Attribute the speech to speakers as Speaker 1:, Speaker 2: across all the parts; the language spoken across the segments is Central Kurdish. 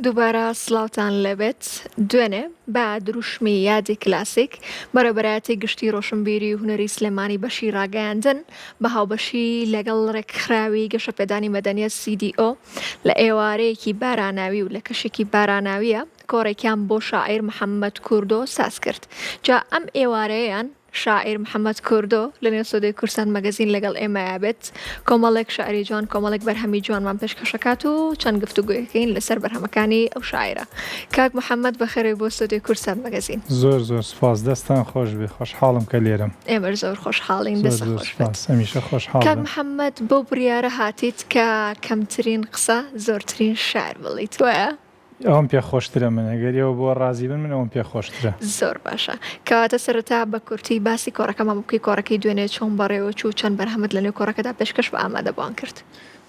Speaker 1: دووبارە سڵاوتان لێبێت. دوێنێ بە دروشمی یادی کلاسیک، بەڕێوەبەرایەتی گشتی ڕۆشنبیری و هونەری سلێمانی بەشی ڕاگەیاندن بە هاوبەشی لەگەڵ ڕێکخراوی گەشەپێدانی مەدەنیەت CDO لە ئێوارەیەکی باراناوی و لە کەشێکی باراناویە کۆڕێکیان بۆ شاعیر محەمەد کوردۆ ساز کرد. جا ئەم ئێوارەیەیان شاعیر محەمەد کوردۆ لە نێو ستۆدیۆی کوردستان مەگەزین لەگەڵ ئێمەیا بێت کۆمەڵێک شعری جوان کۆمەڵێک بەرهەمی جوانمان پێشکەشەکات و چەند گفتوگۆیەکەین لەسەر بەرهەمەکانی ئەو شاعیرە کاک محەمەد بەخێربێی بۆ ستۆدیۆی کوردستان مەگەزین.
Speaker 2: زۆر زۆر سوپاس دەستان خۆش بێ خۆشحاڵم کە لێرەم.
Speaker 1: ئێمەش زۆر خۆشحاڵین
Speaker 2: زۆر
Speaker 1: دەستت
Speaker 2: زۆر
Speaker 1: خۆش بێت.
Speaker 2: سوپاس هەمیشە خۆشحاڵ
Speaker 1: کاک
Speaker 2: بن.
Speaker 1: محەمەد بەو بڕیارە هاتیت کە کەمترین قسە زۆرترین شعر بڵێیت وایە؟
Speaker 2: ئەوەم پێ خۆشترە من ئەگەر ئێوە بۆ ڕازی بن من ئەوەم پێ خۆشترە.
Speaker 1: زۆر باشە کەواتە سەرەتا بە کورتی باسی کۆڕەکەمان بۆ بکەی کۆڕەکەی دوێنێ چۆن بەڕێوە چوو چەند بەرهەمت لە نێو کۆڕەکەدا پێشکەش بە ئامادەبووان کرد؟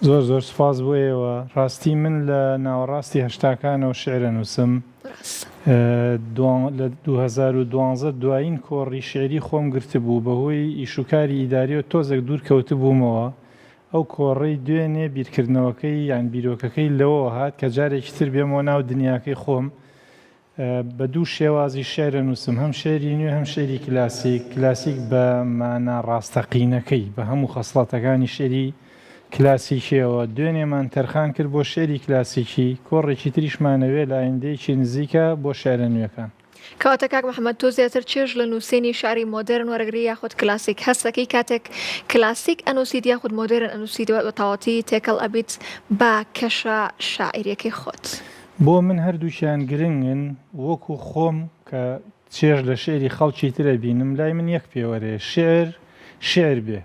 Speaker 2: زۆر زۆر سوپاس بۆ ئێوە ڕاستی من لە ناوەڕاستی هەشتاکانەوە شیعر ئەنووسم
Speaker 1: ڕاستە.
Speaker 2: لە 2012 دوایین کۆڕی شیعری خۆم گرتبوو بەهۆی ئیشوکاری ئیداریەوە تۆزێک دوور کەوتبوومەوە ئەو کۆڕەی دوێنێ بیرکردنەوەکەی یان بیرۆکەکەی لەوەوە هات کە جارێکی تر بێمەوە ناو دنیاکەی خۆم بە دوو شێوازی شیعر ئەنووسم هەم شیعری نوێ هەم شیعری کلاسیک، کلاسیک بە مانا ڕاستەقینەکەی بە هەموو خەسڵەتەکانی شیعری کلاسیکیەوە، دوێنێمان تەرخان کرد بۆ شیعری کلاسیکی، کۆڕێکی تریشمان ئەوێ لە ئایندەیەکی نزیکا بۆ شیعرە نوێکان.
Speaker 1: کەواتە کاک محمد تۆ زیاتر چێژ لە نووسینی شعری مۆدێرن وەرەگری یاخود کلاسیک؟ هەست دەکەی کاتێک کلاسیک ئەنووسیت یاخود مۆدێرن ئەنووسیت بە تەواوەتی تێکەڵ ئەبیت بە کەشە شاعیریەکەی خۆت؟
Speaker 2: بۆ من هەردووکیان گرنگن، وەکو خۆم کە چێژ لە شیعری خەڵکی تر ئەبینم لای من یەک پێوەرەیە شیعر شیعر بێ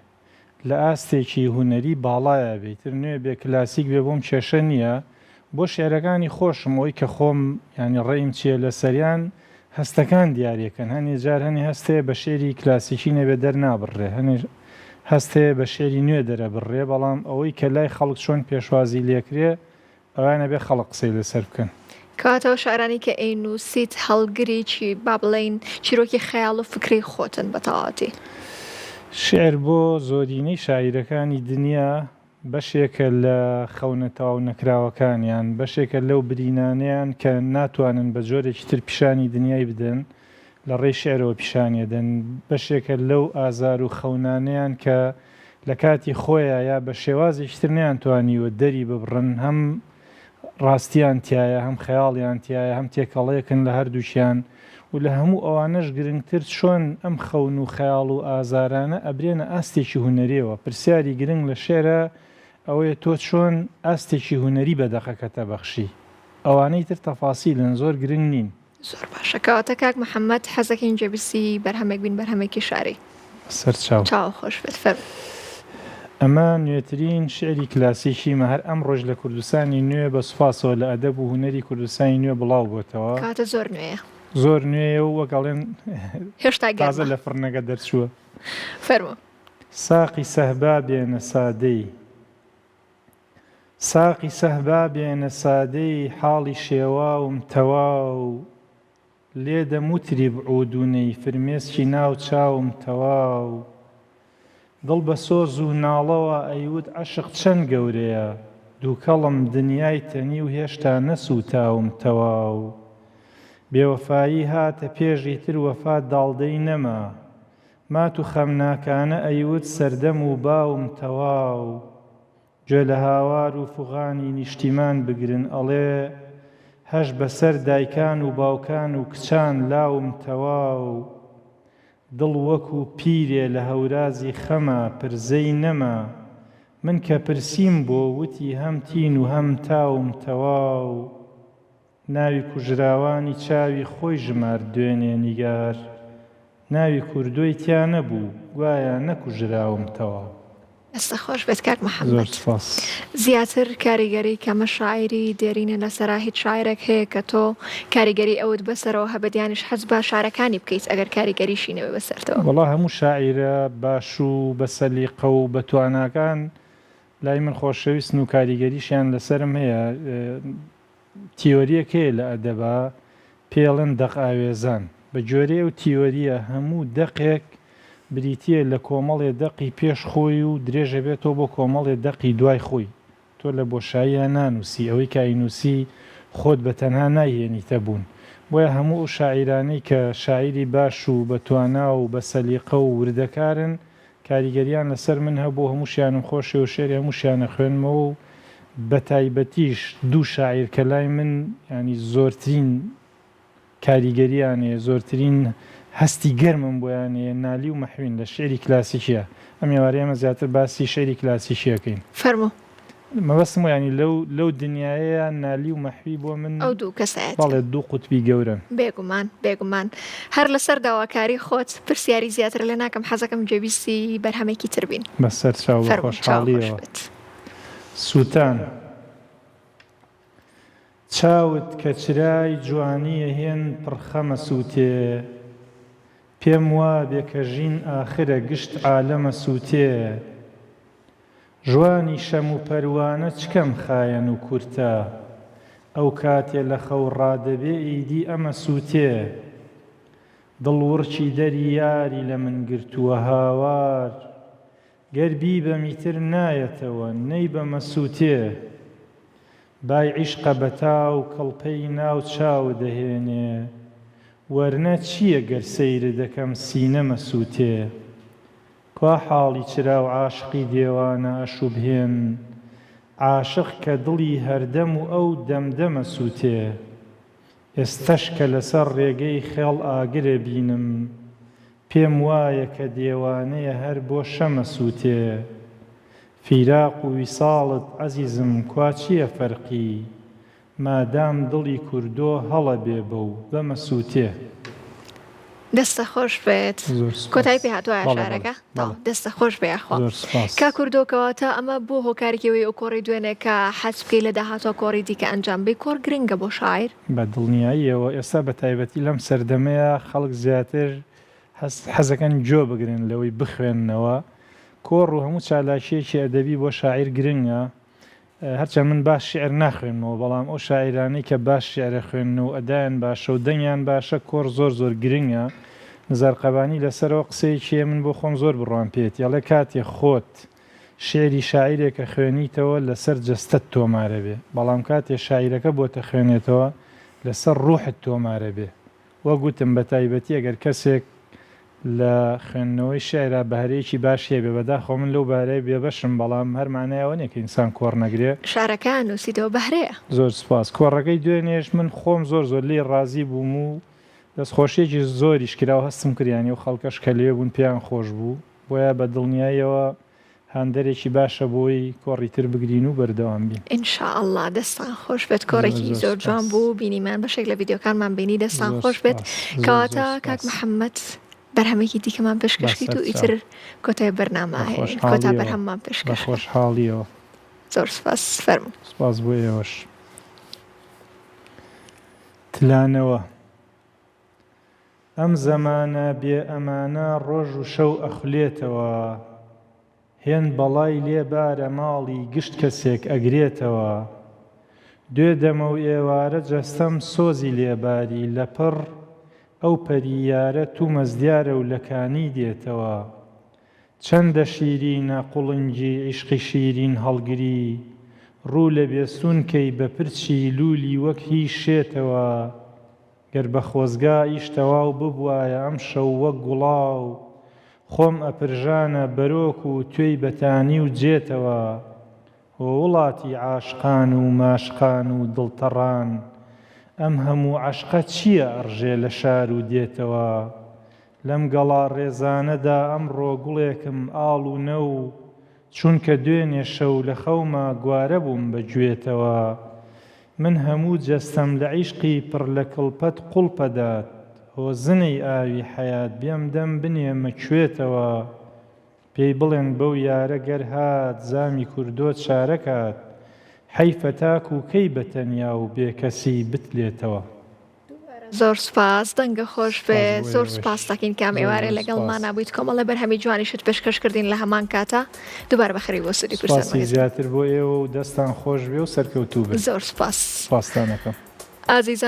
Speaker 2: لە ئاستێکی هونەری باڵایا بێ ئیتر نوێ بێ کلاسیک بێ بۆم کێشە نییە بۆ شیعرەکانی خۆشم ئەوەی کە خۆم یانی ڕەیم چییە لەسەریان هەستەکان دیارەکەن هەنێ جار هەنێ هەست هەیە بە شیعری کلاسیکی نەبێ دەرنابڕرێ هەنێ هەست هەیە بە شیعری نوێ دەرەبڕرێ بەڵام ئەوەی کە لای خەڵک چۆن پێشوازی لێکرێ ئەوان ئەبێ خەڵک قسەی لەسەر بکەن.
Speaker 1: کەواتە ئەو شعرانەی کە ئەینووسیت هەڵگری چی با بڵێین چیرۆکی خەیاڵ و فکرەی خۆتن بە تەواوەتی؟
Speaker 2: شیعر بۆ زۆرینەی شاعیرەکانی دنیا بەشێکە لە خەونە تەواو نەکراوەکانیان، بەشێکە لەو برینانەیان کە ناتوانن بە جۆرێکی تر پیشانی دنیای بدەن، لە ڕێی شیعرەوە پیشانی ئەدەن، بەشێکە لەو ئازار و خەونانەیان کە لە کاتی خۆیا یا بە شێوازێکی تر نەیانتوانیوە دەری ببڕن، هەم ڕاستیان تیایە، هەم خەیاڵیان تیایە، هەم تێکەڵەیەکن لە هەردووکیان و لە هەموو ئەوانەش گرنگتر چۆن ئەم خەون و خەیاڵ و ئازارانە ئەبرێنە ئاستێکی هونەریەوە، پرسیاری گرنگ لە شیعرا ئەوەیە تۆ چۆن ئاستێکی هونەری بە دەقەکەت ئەبەخشی، ئەوانەی تر تەفاسیلن زۆر گرنگ نین.
Speaker 1: زۆر باشە کەواتە کاک محمد حەزەکەین گوێبیستی بەرهەمێک بین بەرهەمێکی شاری.
Speaker 2: سەر چاو.
Speaker 1: چاو خۆش بێت فەرموو.
Speaker 2: ئەمە نوێترین شیعری کلاسیکیمە هەر ئەمڕۆش لە کوردستانی نوێ بە سوپاسەوە لە ئەدەب و هونەری کوردستانی نوێ بڵاو بۆتەوە.
Speaker 1: کەواتە زۆر نوێیە.
Speaker 2: زۆر نوێیە و وەک ئەڵێن
Speaker 1: هێشتا گەرمە.
Speaker 2: تازە لە فڕنەکە دەرچووە.
Speaker 1: فەرموو.
Speaker 2: ساقی سەهبا بێنە سادەی. ساقی سەهبا بێنە سادەی حاڵی شێواوم تەواو لێدە موتریب عود و نەی فرمێسکی ناو چاوم تەواو دڵ بە سۆز و ناڵەوە ئەیوت عەشق چەند گەورەیە دووکەڵم دنیای تەنی و هێشتا نەسووتاوم تەواو بێوەفایی هاتە پێش ئیتر وەفا داڵدەی نەما مات و خەمناکانە ئەیوت سەردەم و باوم تەواو گوێ لە هاوار و فوغانی نیشتیمان بگرن ئەڵێ هەش بەسەر دایکان و باوکان و کچان لاوم تەواو دڵ وەکو پیرێ لە هەورازی خەما پرزەی نەما من کە پرسیم بۆ وتی هەم تین و هەم تاوم تەواو ناوی کوژراوانی چاوی خۆی ژمارد دوێنێ نیگار ناوی کوردۆی تیا نەبوو گوایا نەکوژراوم تەواو.
Speaker 1: دەستت خۆش بێت کاک
Speaker 2: زۆر
Speaker 1: محمد.
Speaker 2: سوپاس.
Speaker 1: زیاتر کاریگەری کەمە شاعیری دێرینە لەسەرا هیچ شاعیرێک هەیە کە تۆ کاریگەری ئەوت بەسەرەوە هەبێت یانیش حەز بە شعرەکانی بکەیت ئەگەر کاریگەریشی نەبێ بەسەرتەوە؟
Speaker 2: وەڵا هەموو شاعیرە باش و بە سەلیقە و بە تواناکان لای من خۆشەویستن و کاریگەریشیان لەسەرم هەیە تیۆرییەک هەیە لە ئەدەبا پێی ئەڵێن دەقئاوێزان. بە گوێرەی ئەو تیۆرییە هەموو دەقێک بریتییە لە کۆمەڵێ دەقی پێش خۆی و درێژەبێتەوە بۆ کۆمەڵێ دەقی دوای خۆی. تۆ لە بۆشاییا نانووسی، ئەوەی کە ئەینووسی خۆت بە تەنها نایهێنیتە بوون. بۆیە هەموو ئەو شاعیرانەی کە شاعیری باش و بە توانا و بە سەلیقە و وردەکارن کاریگەریان لەسەر من هەبوو هەمووشیانم خۆشەوێ و شیعری هەمووشیان ئەخوێنمەوە و بە تایبەتیش دوو شاعیر کە لای من یانی زۆرترین کاریگەریان هەیە زۆرترین هەستی گەرمم بۆیان هەیە نالی و مەحوین لە شیعری کلاسیکیە ئەم ئێوارەیە ئێمە زیاتر باسی شیعری کلاسیکی ئەکەین.
Speaker 1: فەرموو.
Speaker 2: مەبەستم وایە یانی لەو لەو دنیایەیا نالی و مەحوی بۆ من
Speaker 1: ئەو دوو کەسایەتیە.
Speaker 2: بەڵێ دوو قوتبی گەورەن.
Speaker 1: بێگومان بێگومان. هەر لەسەر داواکاری خۆت پرسیاری زیاتر لێ ناکەم حەزەکەم گوێبیستی بەرهەمێکی تر بین.
Speaker 2: بەسەر چاو بە
Speaker 1: فەرموو چاو خۆش
Speaker 2: خۆشحاڵیەوە.
Speaker 1: بێت.
Speaker 2: سوتان. چاوت کە چرای جوانیە هێن پڕ خەمە سوتێ پێم وابێ کە ژین ئاخرە گشت عالەمە سوتێ ژوانی شەم و پەروانە چ کەم خایەن و کورتە ئەو کاتێ لە خەو ڕادەبێ ئیدی ئەمە سوتێ دڵ وڕکی دەری یاری لە من گرتووە هاوار گەر بیبەم ئیتر نایەتەوە نەیبەمە سوتێ بای عیشقە بەتاو کڵپەی ناو چاوت دەهێنێ وەرنە چییە گەر سەیرت دەکەم سینەمە سوتێ کوا حاڵی چرا و عاشقی دێوانە ئەشوبهێن عاشق کە دڵی هەردەم و ئەو دەم دەمە سوتێ ئێستەش کە لەسەر ڕێگەی خێڵ ئاگرە بینم پێم وایە کە دێوانەیە هەر بۆ شەمە سووتێ فیراق و ویساڵت عەزیزم کوا چیە فەرقی مادام دڵی کوردۆ هەڵە بێ بەو بەمە سووتێ.
Speaker 1: دەستە خۆش بێت
Speaker 2: زۆر سوپاس.
Speaker 1: کۆتایی پێ هاتوایە
Speaker 2: بەڵێ بەڵێ
Speaker 1: شارەکە
Speaker 2: بەڵێ.
Speaker 1: دەستە خۆش بێ یاخوا
Speaker 2: زۆر سوپاس.
Speaker 1: کاک کوردۆ کەواتە ئەمە بۆ هۆکارێکی ئەوەی ئەو کۆڕی دوێنێ کە حەز بکەی لە داهاتوە کۆڕی دیکە ئەنجام بەی کۆڕ گرنگە بۆ شاعیر؟
Speaker 2: بە دڵنیاییەوە ئێستا بە تایبەتی لەم سەردەمەیا خەڵک زیاتر حەز حەزەکەن گوێ بگرن لەوەی بخوێننەوە کۆڕ و هەموو چالاکییەکی ئەدەبی بۆ شاعیر گرنگە هەرچەند من باش شیعر ناخوێنمەوە بەڵام ئەو شاعیرانەی کە باش شیعر ئەخوێنن و ئەدایان باشە و دەنگیان باشە کۆڕ زۆر زۆر گرنگە نزار قەبانی لەسەرەوە قسەیەکی هەیە من بۆ خۆم زۆر بڕوام پێیەتی ئەڵێ کاتێ خۆت شیعری شاعیرێک ئەخوێنیتەوە لەسەر جەستەت تۆمارەبێ بەڵام کاتێ شاعیرەکە بۆت ئەخوێنێتەوە لەسەر ڕوحت تۆمارەبێ وەک وتم بەتایبەتی ئەگەر کەسێک لە خوێندنەوەی شیعرا بەهرەیەکی باشی هەبێ، بەداخەوە من لەو بەهرەیە بێبەشم، بەڵام هەر مانای ئەوە نیە کە ئینسان کۆڕ نەگرێ.
Speaker 1: شعرەکە نووسیتەوە بەهرەیە.
Speaker 2: زۆر سوپاس. کۆڕەکەی دوێنێش من خۆم زۆر زۆر لێی ڕازی بووم و دەستخۆشیەکی زۆریش کرا و هەستم کرد یانی ئەو خەڵکەش کە لەوێ بوون پێیان خۆش بوو. بۆیە بە دڵنیاییەوە هاندەرێکی باشە بۆی کۆڕی تر بگرین و بەردەوام بین.
Speaker 1: ان شاء اللە دەستان خۆش بێت کۆڕێکی
Speaker 2: زۆر
Speaker 1: زۆر جوان
Speaker 2: سوپاس.
Speaker 1: بوو بینیمان بەشێک لە ڤیدیۆکانمان بینی دەستان
Speaker 2: زۆر
Speaker 1: خۆش بێت
Speaker 2: سوپاس. زۆر زۆر
Speaker 1: کەواتە کاک
Speaker 2: سوپاس.
Speaker 1: محمد بەرهەمێکی دیکەمان پێشکەش
Speaker 2: بە
Speaker 1: کەیت و
Speaker 2: سەرچاو.
Speaker 1: ئیتر کۆتای بەرنامە
Speaker 2: بە
Speaker 1: ئەهێنین کۆتا
Speaker 2: خۆشحاڵیەوە.
Speaker 1: بەرهەممان
Speaker 2: بە
Speaker 1: پێشکەش کە.
Speaker 2: خۆشحاڵیەوە.
Speaker 1: زۆر سوپاس فەرموو.
Speaker 2: سوپاس بۆ ئێوەش. تلانەوە. ئەم زەمانە بێ ئەمانە ڕۆژ و شەو ئەخولێتەوە هێند بەڵای لێ بارە ماڵی گشت کەسێک ئەگرێتەوە دوێ دەمە و ئێوارە جەستەم سۆزی لێ باری لەپڕ ئەو پەری یارە تومەز دیارە و لە کانی دێتەوە چەندە شیرینە قوڵنگی عیشقی شیرین هەڵگری ڕوو لە بێستوون کەی بە پرچی لوولی وەک هی شێتەوە گەر بە خۆزگا ئیش تەواو ببوایە ئەمشەو وەک گوڵاو خۆم ئەپرژانە بەرۆک و توێی بەتانی و جێتەوە هۆ وڵاتی عاشقان و ماشقان و دڵتەڕان ئەم هەموو عەشقە چییە ئەڕژێ لە شار و دێتەوە لەم گەڵا ڕێزانەدا ئەمڕۆ گوڵێکم ئاڵ و نەو چونکە دوێنێ شەو لە خەوما گوارە بووم بە گوێتەوە من هەموو جەستەم لە عیشقی پڕ لە کڵپەت قوڵپەدات هۆ زنەی ئاوی حەیات بێم دەم بنێمە کوێتەوە پێی بڵێن بەو یارە گەر هات زامی کوردۆ چارە کات حەیفە تاکوو کەی بە تەنیا و بێ کەسی بتلێتەوە.
Speaker 1: زۆر سوپاس دەنگە خۆش بێ
Speaker 2: سوپاس بۆ
Speaker 1: زۆر
Speaker 2: ئێوەش
Speaker 1: سوپاس دەکەین کە ئەم
Speaker 2: زۆر
Speaker 1: ئێوارەیە
Speaker 2: زۆر
Speaker 1: لەگەڵ
Speaker 2: سوپاس.
Speaker 1: مانا بوویت کۆمەڵێ بەرهەمی جوانیشت پێشکەش کردین لە هەمان کاتا دووبارە بەخێربێی بۆ سوودی کوردستان
Speaker 2: سوپاسی
Speaker 1: مەگەزین.
Speaker 2: زیاتر بۆ ئێوە و دەستان خۆش بێ و سەرکەوتوو بن.
Speaker 1: زۆر سوپاس
Speaker 2: سوپاستان ئەکەم.
Speaker 1: ئازیزان.